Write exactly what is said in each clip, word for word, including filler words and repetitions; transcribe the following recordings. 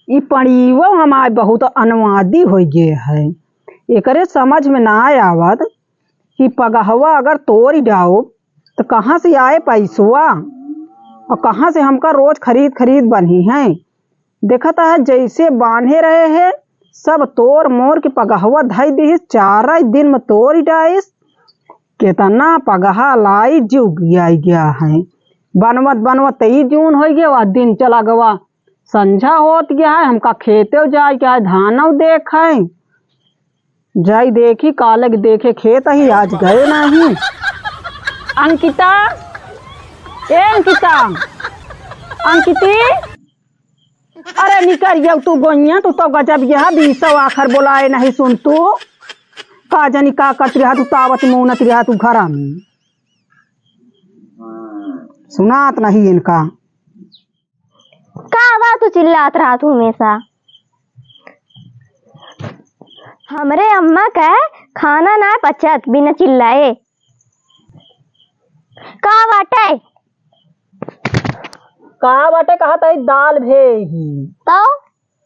ई पड़ीवो हमार बहुत अनवादी होइ गए है। एकरे समझ में ना आवत कि पगहवा अगर तोड़ डाउब, त कहाँ से आए पैसवा? और कहाँ से हमका रोज खरीद खरीद बनी है? देखत है, जैसे बान्हे रहे है, सब तोड़ मोड़ के पगहवा धई दिहिस, चार दिन में तोड़ डाइस। केतना पगहा लाई, जिउ गियाई गया है। बनवत बनवत तई जून होइ गया, दिन चला गवा, संझा होत गया है, हमका खेते जाए के है, धानव देख है। जाई देखी, काले के देखे खेत ही, आज गए नहीं। अंकिता, ए अंकिता, अंकिती, अरे निकर जाऊ तू गोइया, तू तो गजब यह बीसो आखर बोलाए नहीं सुन तू। का जनी का करत रहा तू, तावत मुनत रहा तू घरा में। सुनात नहीं इनका। का बा तू चिल्लात रहा तू हमेशा? हमरे अम्मा का खाना ना पचत बिना चिल्लाए। का बाटे? का बाटे कहत है, दाल भे ही। तो?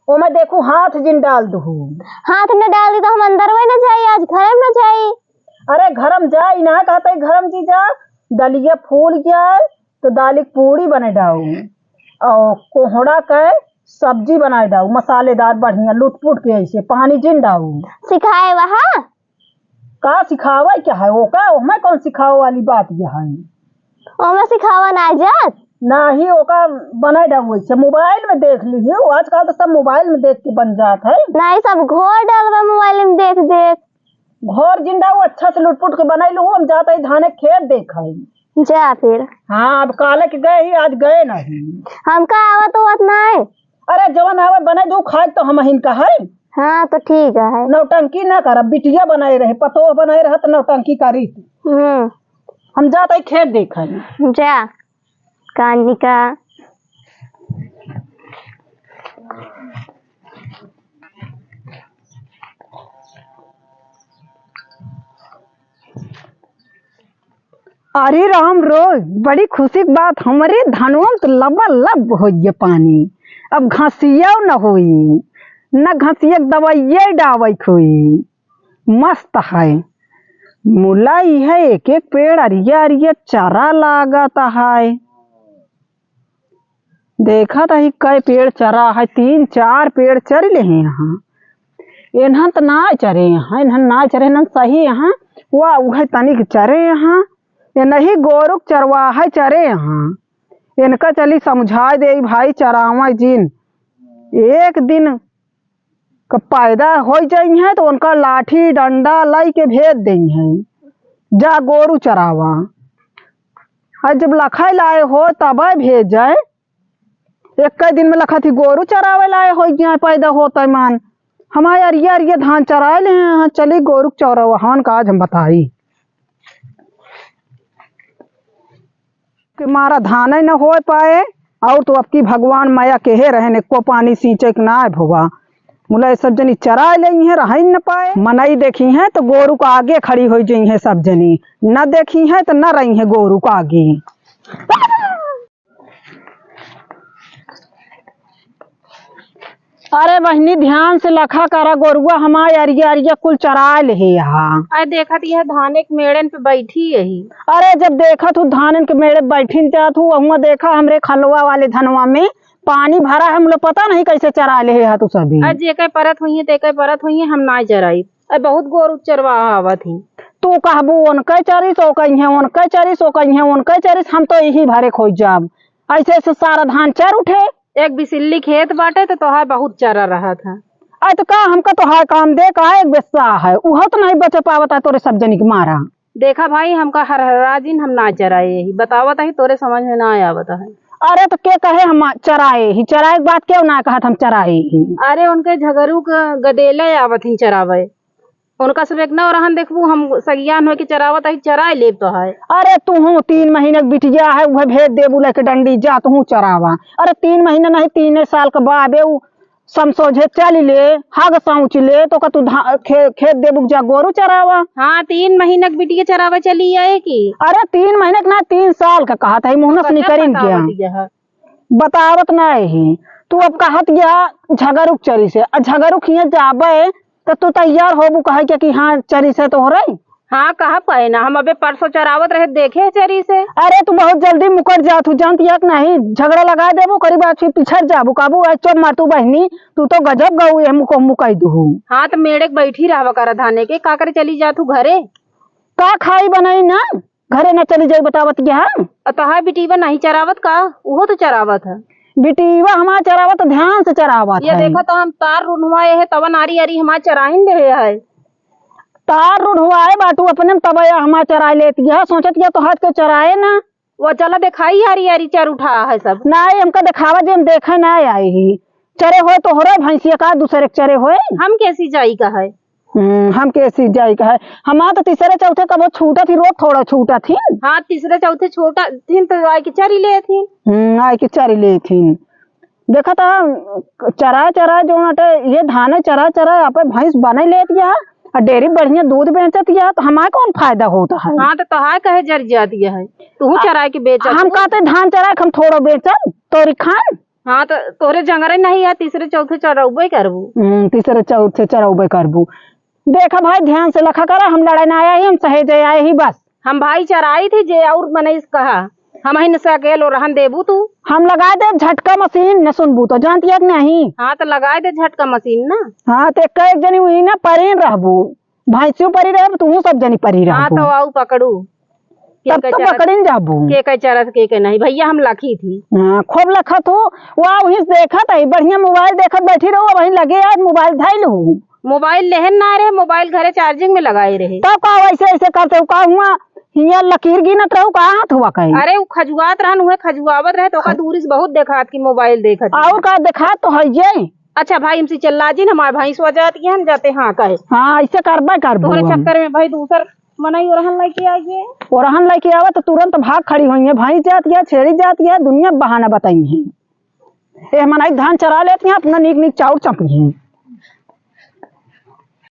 ओमे देखू, हाथ जिन डाल दहू। हाथ न डाल दी तो हम अंदर में न जाई, आज घर में न जाई। अरे घर में जाई ना, कहत है घर में जी जा, दलिया फूल जाए तो दाल की पूड़ी बने डाऊ, और कोहड़ा के सब्जी बनाए डाऊ, मसालेदार बढ़िया लुटपुट के, ऐसे पानी जिन डाऊ। सिखाए वहा? का सिखावे के है ओका? ओमे कौन सिखावे वाली बात ये है? ओमे सिखावा ना जात? नाही, ओका बनाए डाऊ ऐसे, मोबाइल में देख ली हो, आजकल तो सब मोबाइल में देख के बन जात है। नाही, सब घोर डालबा मोबाइल में देख देख। घोर जिन डाऊ, अच्छा से लुटपुट के बनाई लू, हम जात है धाने खेत देख है। जा फिर। हाँ, अब काले के गए ही, आज गए नहीं। हमका आवत होत नाही। अरे जवन आवे बनाई दू, खाए तो हम हिन का है। हाँ, तो ठीक है। नौटंकी ना करब, बिटिया बनाए रहे, पतोह बनाए रहे तो नौटंकी करी। हम्म। हम जात है खेत देख है। जा, कानिका। अरे राम रोज, बड़ी खुशी की बात, हमरे धनवा में तो लबालब होइए पानी। अब घसिया न होई, न घसिया के दवाइये डावे के होई। मस्त है। मुला इहे एक एक पेड़ अरिया अरिया चरा लागत है। देखत ही कै पेड़ चरा है, तीन चार पेड़ चर ले हैं यहाँ। इन्हन त ना चरे यहाँ, इन्हन ना चरे, इन्हन सही यहाँ, वा उहे तनिक चरे यहाँ। ये नहीं गोरुक चरवाहे चरे यहाँ। इनका चली समझाए दे भाई, चरावा जिन। एक दिन क पैदा होइ जइहैं तो उनका लाठी डंडा लइ के भेज देइहैं, जा गोरू चरावा। और जब लखाई लाए हो तबै भेजै, एक्कै दिन में लखत ही गोरू चरावे लाए होइ गया, पैदा होत है मान। हमारे अरिया अरिया धान चराए ले हैं, हाँ, चली गोरू चरावा, हवन का आज हम बताई। के मारा धानै न होइ पाए, और तो अबकी भगवान मया केहे रहेन, एको पानी सींचे के ना भवा। मुला ये सब जनी चराए लेइहैं, रहै न पाए। मनई देखिहैं तो गोरू का आगे खड़ी होइ जइहैं सब जनी, न देखिहैं तो न रहिहैं गोरू का आगे। अरे बहिनी, ध्यान से लखा करा, गोरुआ हमार अरिया अरिया कुल चराए लेहे यहाँ। अरे देखत यह धाने के मेड़न पे बैठी यही। अरे जब देखत हूँ धानन के मेड़े बैठिन जात हूँ, वहुआ देखा हमरे खलवा वाले धनवा में पानी भरा है, हम लोग पता नहीं कैसे चराए लेहे हा तू सभी। अरे जेके परत हुई है, तेके परत हुई है, हम ना चराई। अरे बहुत गोरू चरवाहा आवत ही। तू कहबू उनके चरिस, ओ कहिए उनके चरिस, ओ कहिए उनके चरिस, हम तो यही भरे खोज जाब। ऐसे ऐसे सारा धान चर उठे। एक बिसिल्ली खेत बाटे तो तोहार बहुत चरा रहत है। अरे तो का हमका तोहार काम दे का एक बेस्सा है, उहो तो नहीं बच पावत है तोरे सब जनी के मारा। देखा भाई, हमका हर हर राजिन हम ना चराए ही, बतावत ही तोरे समझ में ना आवत है। अरे तो के कहे हम चराए ही, चराए के बात क्यों ना कहत हम चराए ही। अरे उनके झगरू के गदेले आवत ही चरावे। उनका सब एक नौ रहन देखबू, हम सगियान होके चरावत आई, चराए लेब तो है। अरे तुहू तीन महीने के बिटिया है, उहे भेज देबू लेके डंडी, जा तुहू चरावा। अरे तीन महीने नहीं, तीने साल के बाबे उ समसोझे चल ले, हग सौच ले, तो का तू धा-, खे-, खेत देबू जा गोरू चरावा। हाँ, तीन महीने के बिटिया चरावा चली आए की। अरे तीन महीने के ना, तीन साल का कहत है, मुँह से निकरिन क्या? बतावत ना ही। तू अब कहत या झगरुक चरी से, आ झगरुक हियाँ जाबे त तू तैयार होबू कहे के कि हाँ चरी से तोहरे? हाँ, कहब कहे ना, हम अबे परसों चरावत रहे, देखे चरी से। अरे तू बहुत जल्दी मुकर जात हू, जानत या कि नहीं, झगड़ा लगा देबू, करीब आज फिर पिछड़ जाबू, काबू आज चोप मार तू बहिनी, तू तो गजब गऊ ये मुको मुकाई दू। हाँ, त मेड़े के बैठी रहवा करा धाने के, का करे चली जात हू घरे? का खाई बनाई ना, घरे ना चली जाई बतावत के हम। अ तोहार बिटीवा नहीं चरावत का? उहो तो चरावत है। बिटीवा हमार चरावत, ध्यान से चरावत ये है। देखा तो हम तार रुढ़वाए है, तवन आरी आरी हमार चराइन रहे है। तार रुढ़वाए बाटू अपने में, तब या हमार चराए लेती है, सोचत या तो हाथ के चराए ना। वो चला देखाई आरी आरी चर उठा है सब। नहीं, हमका देखावा जे हम देखे ना आई ही। चरे होए तोहरे भैंसिया का दूसरे के चरे होए? हम कैसी जाई का है? हम्म, हम कैसी जाई का है? हमार तो तीसरे चौथे कबो छूटत ही, रोज थोड़ा छूटत ही। हाँ, तीसरे चौथे छूटत ही तो आए के चरी लेत ही। हम्म, आए के चरी लेत ही। देखा था, चरा चरा जो अटे, ये धाने चरा चरा आप भैंस बने लेत या, और डेयरी बढ़िया दूध बेचत या, तो हमार कौन फायदा होत है? हाँ, तो तोहार कहे जर जात या है, तू चराए के बेचत हम हो। कहते धान चराए के हम थोड़ो बेचब, तोरी खान। हाँ, तो तोरे जंगरे नहीं है, तीसरे चौथे चरौबे करबू। हम्म, तीसरे चौथे चरौबे करबू। देखा भाई, ध्यान से लखा करा, हम लड़ाई ना आया ही, हम सहेजे आए ही बस। हम भाई चराई थी जे और मनई से कहा, हम ही न सकेल ओरहन देबू तू। हम लगा देब झटका मशीन, न सुनबू तो, जानत या कि नहीं? हाँ, तो लगा दे झटका मशीन ना। हाँ, तो एक एक जनी हुई ना परीन रहबू, भैंसियों परी रहबू, तू सब जनी परी हाँ, रहबू। तो आऊ पकड़ू। के तब के तो चरत, पकड़िन जाबू। के के चरत, के के नहीं। भैया, हम लखी थी। हाँ, खूब लखत हो। वाह, वहीं से देखत है, बढ़िया मोबाइल देखत बैठी रहो, वहीं लगे आज मोबाइल धइल हो। मोबाइल लेहन ना रहे, मोबाइल घरे चार्जिंग में लगाए रहे। तब का वैसे ऐसे करते हो, का हुआ? हियाँ लकीर गिनत रहो, का हाथ हुआ कहीं? अरे, वो खजुआत रहन, उहे खजुआवत रहे, तो ओका दूरी से बहुत देखात कि मोबाइल देखत है। और का देखात तो है ये। अच्छा भाई, हमसे चिल्ला जिन, हमार भैंस हो जात है, हम जाते हाँ कहे। हाँ, ऐसे करबे करबू तोहरे हम। चक्कर में भाई दूसर मनई ओरहन लेके आइए। ओरहन लेके आवे तो तुरंत भाग खड़ी होई है, भैंस जात है, छेड़ी जात है, दुनिया बहाना बताई है। ए मनई धान चरा लेती हैं, अपना नीक नीक चाउर चपी हैं।